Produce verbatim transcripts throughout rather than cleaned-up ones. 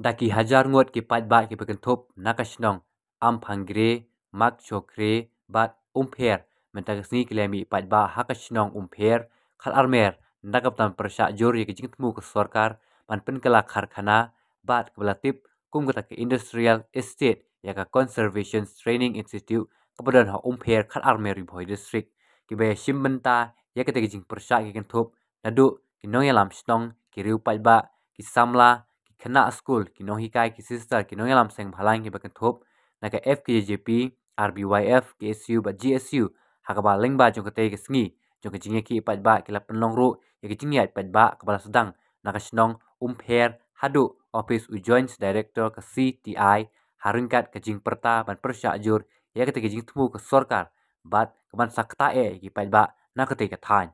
Da ki hajar ngut ki paidbah kiba kynthup na ka shnong Amphanggre, Makchokre bad Umpher, mynta ka sngi ki la mih paidbah ha ka shnong Umpher, Khatarmer, na ka bynta ban pyrshah jur ïa ka jingthmu ka sorkar ban pynkylla karkhana bad kaba la tip kum kata ka Industrial Estate ïa ka Conservation Training Institute kaba don ha Umpher, Khatarmer, Ri Bhoi District. Kiba ïashim bynta ïa kata ka jingpyrshah ki kynthup naduh ki nongïalam shnong, ki riew paidbah, ki samla, ki khynnah skul, ki nonghikai, ki sister, ki nongïalam seng bhalang kiba kynthup na ka F K J P, R B Y F, K S U bad G S U, ha kaba lyngba jong katei ka sngi jong ka jingïakhih paidbah ki la pynlong ruh ïa ka jingïaid paidbah kaba la sdang na ka shnong Umpher haduh office u Joint Director ka C T I, ha ryngkat ka jingpyrta ban pyrshah jur ïa katei ka jingthmu ka sorkar bad ka ban sa ktah eh ïa ki paidbah na katei ka thaiñ.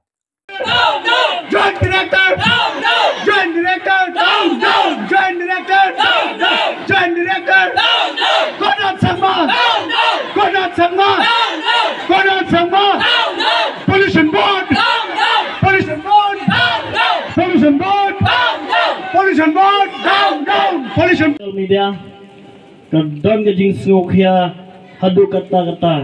Joint Director! Down, down! Joint Director! Down, down! Joint Director! Down, down! Joint Director! Down, down! Conrad Sangma! Down, down! Conrad Sangma! Down, down! Conrad Sangma! Down, down! Pollution Board! Down, down! Pollution Board! Down, down! Pollution Board! Down, down! Pollution Board! Down, down! Pollution Social media. Ka don ka jingsngewkhia haduh katta katta.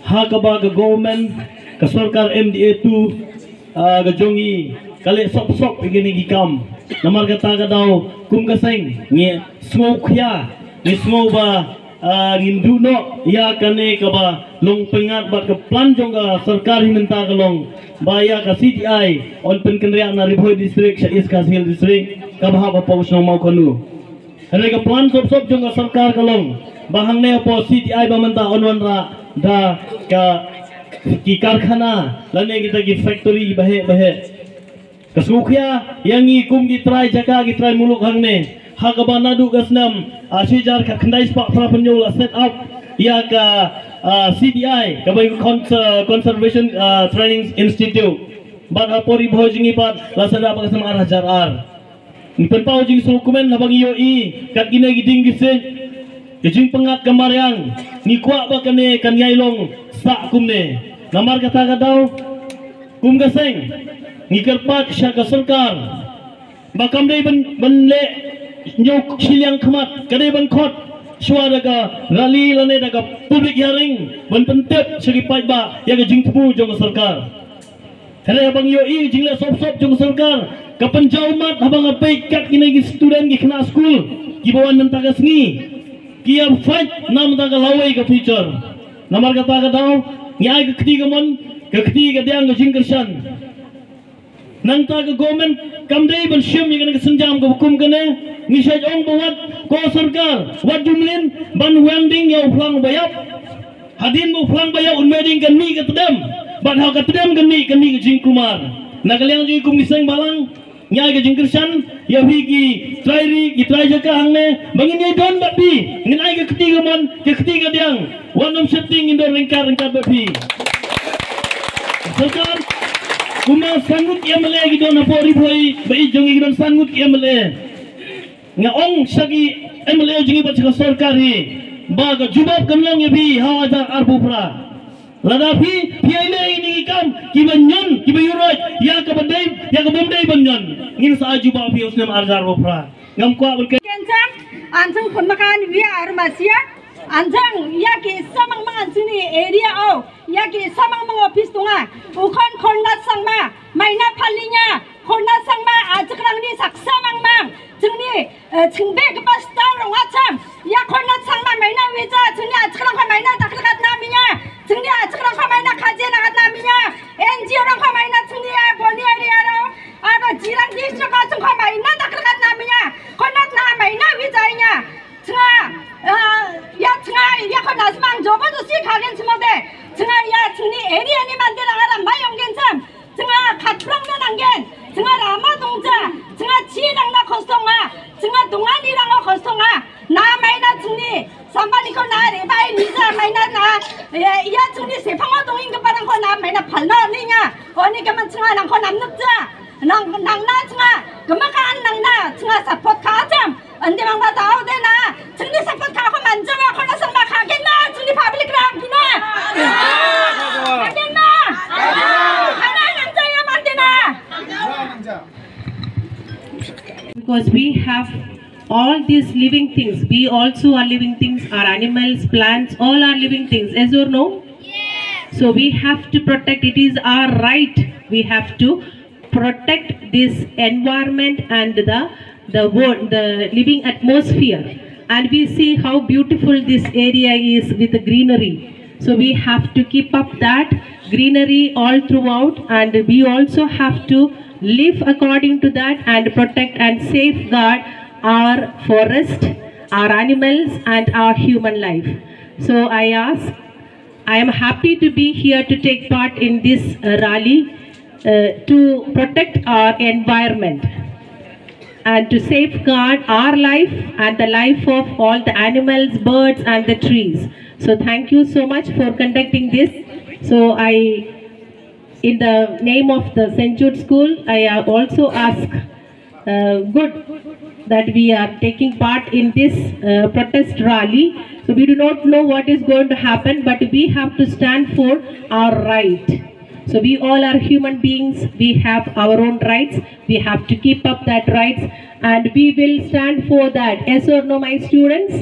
Ha kaba ka government, ka sorkar M D A two, ah, ka jong ngi, ka leh sop sop ïa kine ki kam. Namar kata ka daw kum ka seng ngi sngewkhia, ngi sngew ba, ah, ngin duh noh ïa kane kaba long pyngngad bad ka plan jong ka sorkar hi mynta ka long ba ïa ka C T I yn pynkynriah na Ri Bhoi District sha East Khasi Hills District kaba hap hapoh shnong Mawkhanu. Hynrei ka plan sop sop jong ka sorkar ka long ba hangne hapoh C T I ba mynta yn wanrah da ka ki karkhana lane kita ki factory baheh baheh. Ka sngewkhia ïa ngi kum ki trai jaka ki trai muluk hangne ha kaba naduh ka snem, ah, shi hajar khyndai spah phra phew la set up ïa ka, ah, C T I kaba ïa ka Cons-, ah, Conservation, ah, Training Institute. Bad hapoh Ri Bhoi jong ngi pat la set up ha ka snem ar hajar ar. Ngi pynpaw jingsngewkmen haba ngi ïohi kat kine ki dieng ki siej, ka jingpyngngad ka mariang, ngi kwah ba kane kan ïai long sah kumne. Namar kata ka daw kum ka seng ngi kyrpad sha ka sorkar ba kam dei ban, ban leh ñiew shiliang khmat, ka dei ban khot shuwa da ka rally lane da ka public hearing ban pyntip sha ki paidbah ïa ka jingthmu jong ka sorkar. Hynrei haba ngi ïohi jingleh sop sop jong ka sorkar ka pynjaw mat haba nga peit kat kine ki student ki khynnah skul kiba wan mynta ka sngi ki ïa fight na mynta ka lawei ka future. Namar kata ka daw ngi ai ka kti kamon, ka kti kadiang, ka jingkyrshan. Nangta ka government kam dei ban shim ïa kane ka sienjam kaba kum kane. Ngi shait ong ba wat ko sorkar, wat ju mlien ban weng ding ïa u phlang ba ïap. Hadien ba u phlang ba ïap un mih ding kan mih ka tdem, bad ha ka tdem kan mih, kan mih ka jingkulmar. Na ka liang jong ngi kum ki seng balang ngi ai ka jingkyrshan ïa phi ki trai ri, ki trai jaka hangne ba ngin ïai don bad phi, ngin ai ka kti kamon, ka kti kadiang. Wat nym sheptieng, ngin don ryngkat ryngkat bad phi. Sorkar, kumba san ngut ki M L A ki don hapoh Ri Bhoi ba ïeit jong ngi, ki don san ngut ki M L A. Nga ong sha ki M L A jong ngi bad sha ka sorkar hi ba ka jubab kan long ïa phi ha hajar arphew phra. Lada phi, phi ïai leh ïa kine ki kam kiba ñion, kiba ïuroit ïa kaba dei, ïa kaba ym dei ban ñion, ngin sa ai jubab phi ha u snem arhajar arphew phra. Ngam kwah ban kren. Kynjang, an jong khun makan wi ar masia, an jong ïa ki samang mang an jong ni area o, ïa ki samang mang office tunga. U khon khon nat sang ma, maina phali nya, khon nat sang ma, a jikrang ni sak samang mang. Jong ni, eh, chingbe ka pastor rong acham. Ïa khon nat sang ma maina wija, jong ni a jikrang kha maina takrikat na minya. Jong ni a jikrang kha maina khaje na kat na minya. N G O rong kha maina jong ni a boni area ro. Aba jirang district ka jong kha maina takrikat na minya. Khon nat na maina wija nya. Chnga, ah, ïa chnga, ïa khon nat mang jobo to si khagen chmo de. Chnga ïa jong ni area ni man de la ara mai ong gen cham. Chnga khatprang na nanggen. Chnga rama dongja. Chnga chi rang na khostong nga. Chnga dungan ni rang khostong nga. Na maina jong ni. Sambal ni ko na re bai ni ja maina na. Ïa, ïa jong ni sephang dong ing keparang ko na maina phalno ni nya. Oni keman chnga nang ko nam nuk ja. Nang, nang na chnga. Kemakan nang na chnga support ka jam. Ande mang ba tau de na. Jong ni support ka ko man jam ko na sang ba ka gen na. Jong ni public rang ki na. Ka gen na. Ka na nang jam ya man de na. Because we have All these living things, we also are living things, our animals, plants, all are living things, yes or no? So we have to protect, it is our right. We have to protect this environment and the the world, the living atmosphere. And we see how beautiful this area is with the greenery. So we have to keep up that greenery all throughout, and we also have to live according to that and protect and safeguard our forest, our animals, and our human life. So I ask, I am happy to be here to take part in this uh, rally uh, to protect our environment and to safeguard our life and the life of all the animals, birds, and the trees. So thank you so much for conducting this. So I, in the name of the Saint Jude School, I uh, also ask uh, good that we are taking part in this uh, protest rally. So we do not know what is going to happen, but we have to stand for our right. So we all are human beings. We have our own rights. We have to keep up that rights, and we will stand for that. Yes or no, my students?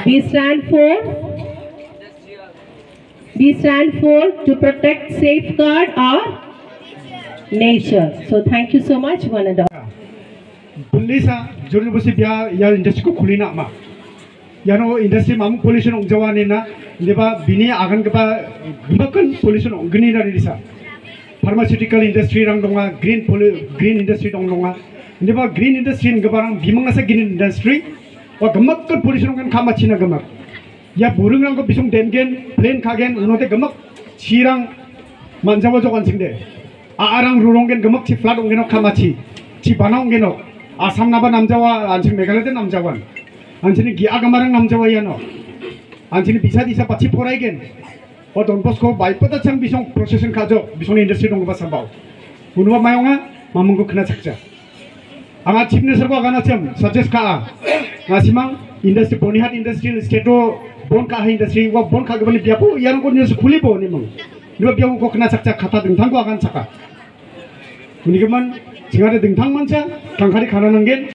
We stand for we stand for to protect, safeguard our nature. So thank you so much, one and all. Bylli sa jor jubur si bia ya industry ko khulina ma. Yano industry mam pollution ong jawa ni na, leba bini agan keba gmakan pollution ong gini na risa. Pharmaceutical industry rang donga, green pollu-, green industry dong donga. Leba green industry ngebarang bimang asa green industry. Wa gmakan pollution ong kan kama China gmak. Ya burung rang ko bisung den gen, plane kha gen, unote gmak chirang manjawa jok ansing de. A arang rurong gen gmak chi flat ong genok kama chi. Chi bana ong genok. Assam naba namjawa, ansing Meghalaya de namjawan. Ansini gi agamarang namjawa yano. Ansini bisa disa pachi porai gen. O Don Bosco bai pata chang bisong procession kha jok, bisong industry dong ba sambao. Unwa mayonga, mamung ko khna chakcha. Anga chief minister ko agana chem suggest ka a. Nga simang industry Bonihat industry state o bon ka ha industry wa bon ka gabani biapu yang ko news khuli bo ni mang. Ni ba biapu ko kena chak chak khata dingthang ko agan chaka. Uni ke man chingade dingthang mancha tangkhari khana nanggen.